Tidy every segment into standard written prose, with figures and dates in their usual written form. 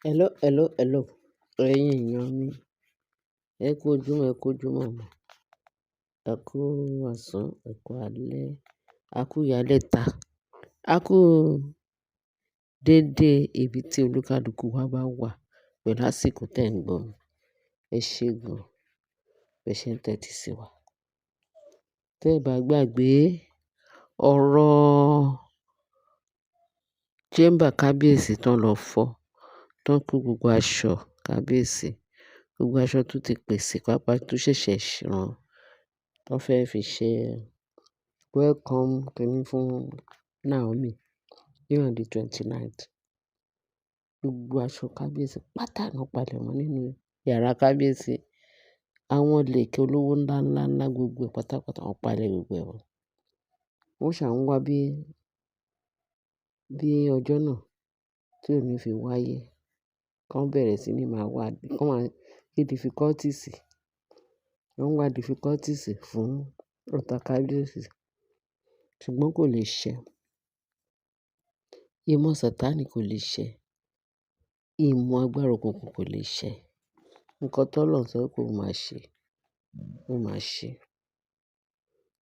Hello, hello, hello. Ẹ̀yin èèyàn mi, ẹ kú ojúmọ́, ẹ kú ojúmọ́ mọ́. Ẹ kú ọ̀sán, ẹ kú alẹ́, a kú ìyálẹ́ta, a kú dédé ibi tí olúkúlùkù wa bá wà pẹ̀lú àsìkò tí ẹ̀ ń gbọ́ mi. Ẹ ṣé gan, ẹ ṣé ń tẹ́tí sí wa. Tẹ́ ẹ bá gbàgbé ọ̀rọ̀ chamber kábíyèsí tán lọ fọ́, tán kó gbogbo aṣọ kábíyèsí, gbogbo aṣọ tó ti pèsè, pàápàá tó ṣẹ̀ṣẹ̀ rán, tán fẹ́ fi ṣe welcome kìíní fún Naomi ní on the 29th. Gbogbo aṣọ kábíyèsí pátá náà palẹ̀ mọ́ nínú yàrá kábíyèsí. Àwọn ìlẹ̀kẹ̀ olówó ńlá, ńlá, ńlá gbogbo ẹ̀ pátápátá wọ́n palẹ̀ gbogbo ẹ̀ mọ́. Wọ́n ṣà ń wá bí ọjọ́ náà tí ò ní fi wáyé. Kàn bẹ̀rẹ̀ sí ní máa wá, kàn máa ṣe difficulties. Wọ́n ń wá difficulties fún ọ̀tá kábíyèsí, ṣùgbọ́n kò lè ṣẹ. Ìmọ̀ Sataní kò lè ṣẹ. Ìmọ̀ agbára òkùnkùn kò lè ṣẹ. Ǹkan tó Ọlọ́run sọ pé ó máa ṣe, ó máa ṣe.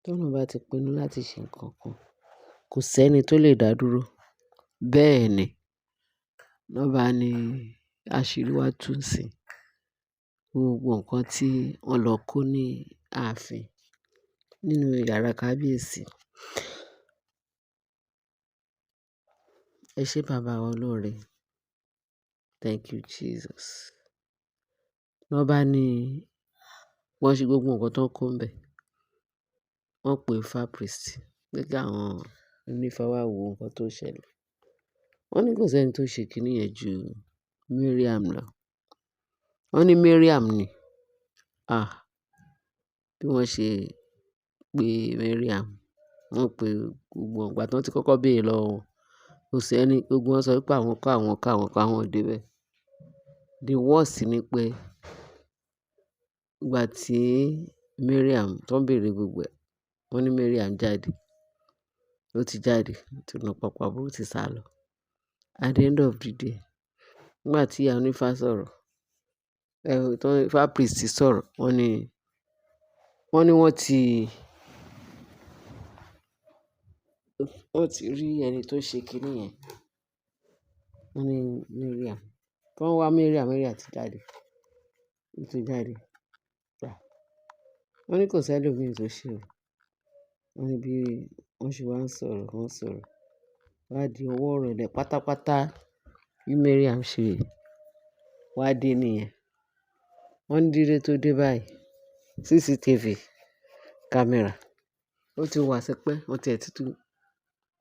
Tí Ọlọ́run bá ti pinnu láti ṣe nǹkan kan, kò sí ẹni tó lè dá dúró. Bẹ́ẹ̀ ni, lọ́ bá ní àṣírí wá tú sí gbogbo nǹkan tí wọ́n lọ kó ní ààfin nínú yàrá kábíyèsí. Ẹ ṣé bàbá wa olóore. Thank you, Jesus. Lọ́ bá ní wọ́n ṣe gbogbo nǹkan tó ń kó ń bẹ. Wọ́n pe Ifá priest pé kí àwọn onífá wá wo nǹkan tó ṣẹlẹ̀. Wọ́n ní kò sí ẹni tó ṣe kíní yẹn ju Mariam lọ. Wọ́n ní Mariam ni. Ah! Bí wọ́n ṣe pe Mariam, wọ́n pe gbogbo ìgbà tí wọ́n ti kọ́kọ́ béèrè lọ́wọ́ wọn. Kò sí ẹni, gbogbo wọn sọ wípé àwọn kọ́, àwọn kọ́, àwọn kọ́, àwọn ò dé bẹ́ẹ̀. The worst ni pé ìgbà tí Mariam tó ń bèèrè gbogbo ẹ̀, wọ́n ní Mariam jáde. Ó ti jáde, tí ó na pàpà bó ti sálọ. At the end of the day, nígbà tí ìyá onífá sọ̀rọ̀, tó Ifá priest sọ̀rọ̀, wọ́n ní wọ́n ti rí ẹni tó ṣe kíní yẹn. Wọ́n ní Mariam. Wọ́n wá Mariam, Mariam ti jáde. Ó ti jáde. Wọ́n ní kò sí ẹlòmíràn tó ṣe o. Wọ́n ní bí wọ́n ṣe wá ń sọ̀rọ̀, wọ́n sọ̀rọ̀. Wá di ọwọ́ ìrọ̀lẹ́ pátápátá bí Mariam ṣe wá dé nìyẹn. Wọ́n ní dídé tó dé báyìí, CCTV camera. Ó ti wà sẹpẹ́, wọ́n ti ẹ̀ ti tú,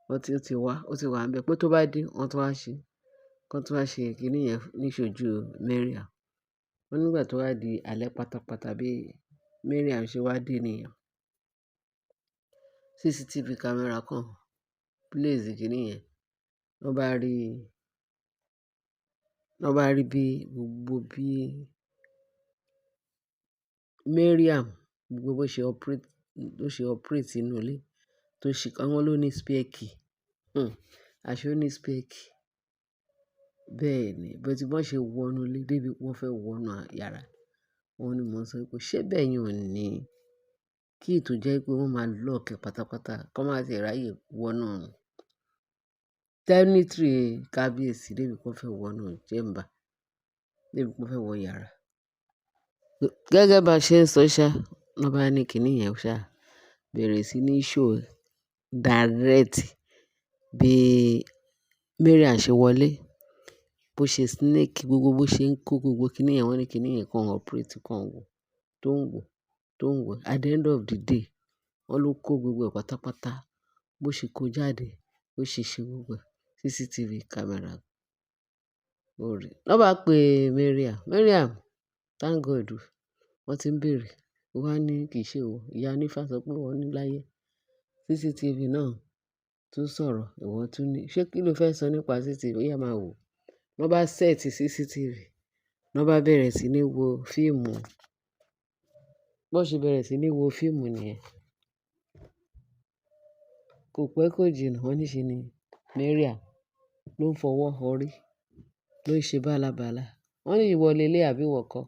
wọ́n ti, ó ti wá, ó ti wà níbẹ̀ pé tó bá dé, wọ́n tún wá ṣe, kí wọ́n tún wá ṣe kíní yẹn níṣojú Mariam. Wọ́n nígbà tó wá di alẹ́ pátápátá bí Mariam ṣe wá dé nìyẹn. CCTV camera kan place kíní yẹn. Wọ́n bá rí, wọ́n bá rí bí gbogbo bí Mariam gbogbo bó ṣe operate, bó ṣe operate inú ilé tó ṣe, àwọn ló ní spare key. Àṣé ó ní spare key. Bẹ́ẹ̀ ni, but tí wọ́n ṣe wọ inú ilé dé bí wọ́n fẹ́ wọ inú yàrá, wọ́n ní mò ń sọ pé ṣé bẹ́ẹ̀ yẹn ò ní key tó jẹ́ pé wọ́n máa lock ẹ pátápátá kí wọ́n má ṣe ráyè wọ inú territory kábíyèsí dé bí wọ́n fẹ́ wọ inú chamber, dé bí wọ́n fẹ́ wọ yàrá. Gẹ́gẹ́ bá ṣe ń sọ ṣá, wọ́n bá ní kíní yẹn ṣá, bẹ̀rẹ̀ sí ní show direct bí Mariam ṣe wọlé, bó ṣe snake gbogbo bó ṣe ń kó gbogbo kíní yẹn, wọ́n ní kíní yẹn kan operate kan wò, tó ń wò, tó ń wò. At the end of the day, wọ́n ló kó gbogbo ẹ̀ pátápátá, bó ṣe kó jáde, bó ṣe ṣe gbogbo ẹ̀, CCTV camera. Ó rí. Lọ́ bá pe Mariam, Mariam, thank God, wọ́n ti ń bèèrè. Ó wá ní kì í ṣe ìwọ. Ìyá onífá sọ pé wọ́n ní láyé. CCTV náà tún sọ̀rọ̀, ìwọ tún ní. Ṣé kí ló fẹ́ sọ nípa CCTV? Ó yá máa wò. Wọ́n bá set CCTV, wọ́n bá bẹ̀rẹ̀ sí ní wo fíìmù. Bó ṣe bẹ̀rẹ̀ sí ní wo fíìmù nìyẹn. Kò pẹ́ kò jìnnà, wọ́n ní ṣe ni Mariam ló ń fọwọ́ họrí. Ló ń ṣe bálabàla. Wọ́n ní ìwọ leleyii àbí ìwọ kọ́?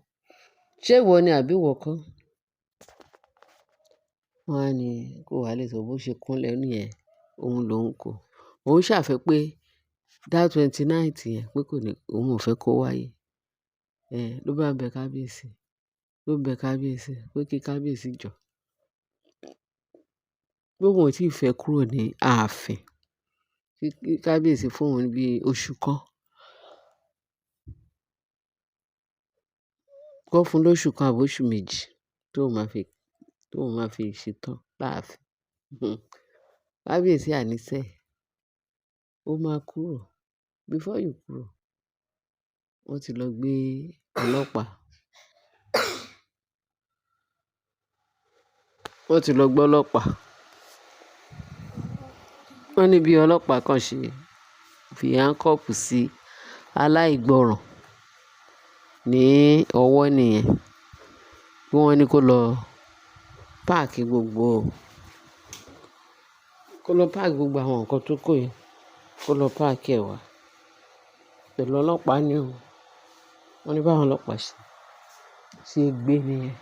Ṣé ìwọ ni àbí ìwọ kọ́? Wọ́n á ní kó wá lè sọ bó ṣe kúnlẹ̀ níyẹn, òun ló ń kó. Òun ṣàfẹ́ pé that 29th yẹn pé kò ní, òun ò fẹ́ kó wáyé. Ló bá ń bẹ kábíyèsí, ló ń bẹ kábíyèsí pé kí kábíyèsí jọ. Pé òun ò tí ì fẹ́ kúrò ní ààfin. Kí kábíyèsí fún òun bí oṣù kan. Kó fún lóṣù kan àbí oṣù méjì tó máa fi ṣetán láàfin. Kábíyèsí àníṣẹ́, ó máa kúrò. Before you kúrò, wọ́n ti lọ gbé ọlọ́pàá. Wọ́n ti lọ gbé ọlọ́pàá. Wọ́n ní bí ọlọ́pàá kan ṣe fi handcuff sí aláìgbọràn ní ọwọ́ nìyẹn. Bí wọ́n ní kó lọ páàkì gbogbo, kó lọ páàkì gbogbo àwọn nǹkan tó kó yẹn, kó lọ páàkì ẹ̀ wá. Pẹ̀lú ọlọ́pàá ni o. Wọ́n ní báwọn ọlọ́pàá ṣe gbé nìyẹn.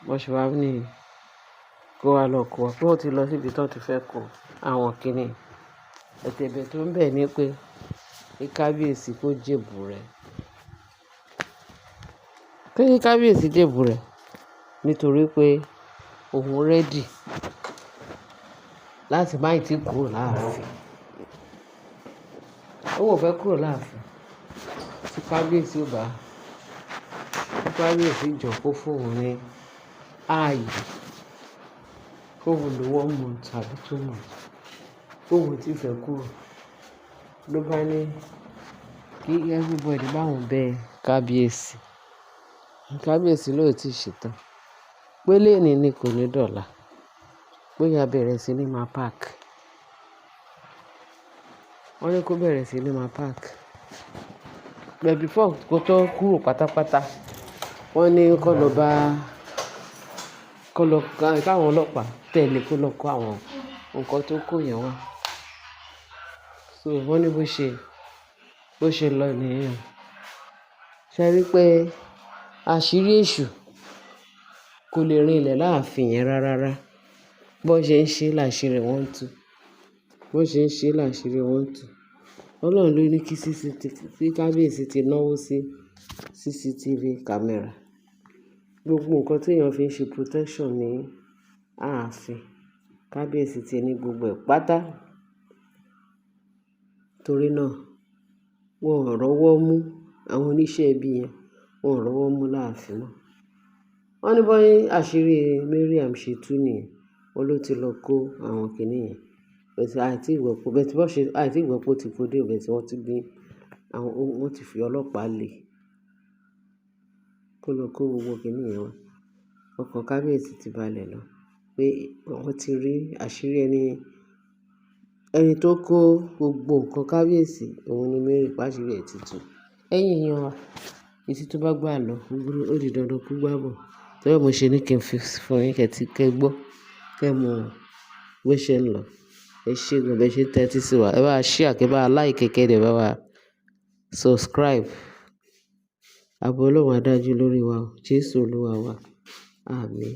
Wọ́n ṣe wá ní kó wá lọ kó wa. Pé wọ́n ti lọ síbi tí wọ́n ti fẹ́ kó àwọn kíní. Ẹ̀tẹ̀ ẹ̀bẹ̀ tó ń bẹ̀ ní pé kí kábíyèsí kó jèbù rẹ̀. Kí kábíyèsí jèbù rẹ̀ nítorí pé òun ready láti má ì tí kúrò láàfin. Òun ò fẹ́ kúrò láàfin. Tí kábíyèsí ò bá, tí kábíyèsí jọ kó fún òun ní ààyè, kó òun lo 1 month tàbí 2 months, kó òun tí fẹ́ kúrò. Ló bá ní kí everybody bá òun bẹ kábíyèsí. Kábíyèsí ló ò tí ì ṣetán. Pé léèní ni kò ní dọ̀la. Pé ó yá bẹ̀rẹ̀ sí ní máa park. Wọ́n ní kó bẹ̀rẹ̀ sí ní máa park. But before kó tó kúrò pátápátá, wọ́n ní kó lọ bá, kó lọ káwọn ọlọ́pàá tẹ̀lé kó lọ kó àwọn nǹkan tó kó yẹn wá. So wọ́n ní bó ṣe lọ nìyẹn. Ṣé ẹ rí pé àṣírí èṣù kò lè rìn ilẹ̀ láàfin yẹn rárá. Bó ṣe ń ṣe làṣírí wọn tú. Bó ṣe ń ṣe làṣírí wọn tú. Ọlọ́run ló ní kí CCTV, kí kábíyèsí ti náwó sí CCTV camera. Gbogbo nǹkan tí èèyàn fi ń ṣe protection ní ààfin, kábíyèsí ti ní gbogbo ẹ̀ pátá. Torí náà, wọ́n ò rọ́wọ́ mú àwọn oníṣẹ́ ibi yẹn, wọ́n ò rọ́wọ́ mú láàfin mọ́. Wọ́n ní bó àṣírí Mariam ṣe tú nìyẹn. Wọ́n ló ti lọ kó àwọn kíní yẹn. But àìtí gbọ́ pé, but bó ṣe, àìtí gbọ́ pé ó ti kó dé, but wọ́n ti gbé àwọn, wọ́n ti fi ọlọ́pàá lé kó lọ kó gbogbo kíní yẹn wá. Ọkàn kábíyèsí ti balẹ̀ lọ pé wọ́n ti rí àṣírí ẹni, ẹni tó kó gbogbo nǹkan kábíyèsí, òun ni Mary, pàṣírí ẹ̀ ti tú. Ẹ̀yin èèyàn wa, etí tó bá gbà lọ, ó di dandan kó gbà bọ̀. Torí ẹ mo ṣe ní kí n fi fún yín kí ẹ tí kẹ́ gbọ́, kí ẹ mọ bó ṣe ń lọ. Ẹ ṣé gan, bẹ ṣe ń tẹ́tí sí wa. Ẹ bá share, kí ẹ bá like, kí ẹ dẹ̀ bá wa subscribe. Àbọ̀ Ọlọ́run á dájú lórí wa o. Jésù Olúwa wa. Àmín.